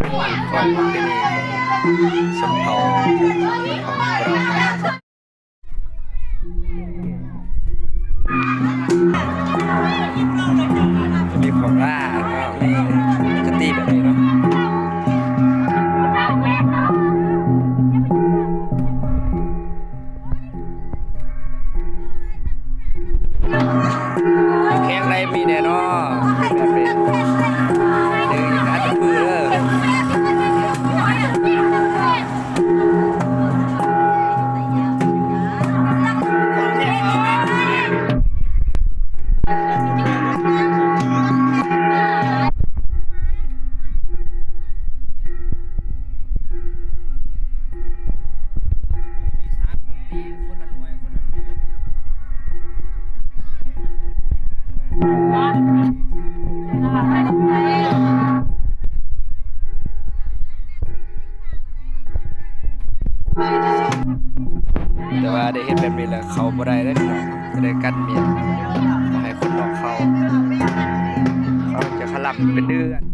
ຂອງປະເພນີຂອງຊົນເຜົ່າ ມີຂອງຫຼ້າເນາະ ມີກະຕິແບບນີ້ເນາະ. ແຂວງໃດມີແດ່ເນາະ ແບບນີ້ ເດີ ຢ່າກະອັດເປັນມືເດີ. ແຕ່ວ່າໄດ້ເຮັດແບບນີ້ແລ້ວ ເຂົ້າບໍ່ໄດ້ເດ້ພີ່ນ້ອງ ຈະໄດ້ກັນມຽນ ບໍ່ໃຫ້ຄົນນອກເຂົ້າ ເຂົາຈະຂະລຳເປັນເດືອນ.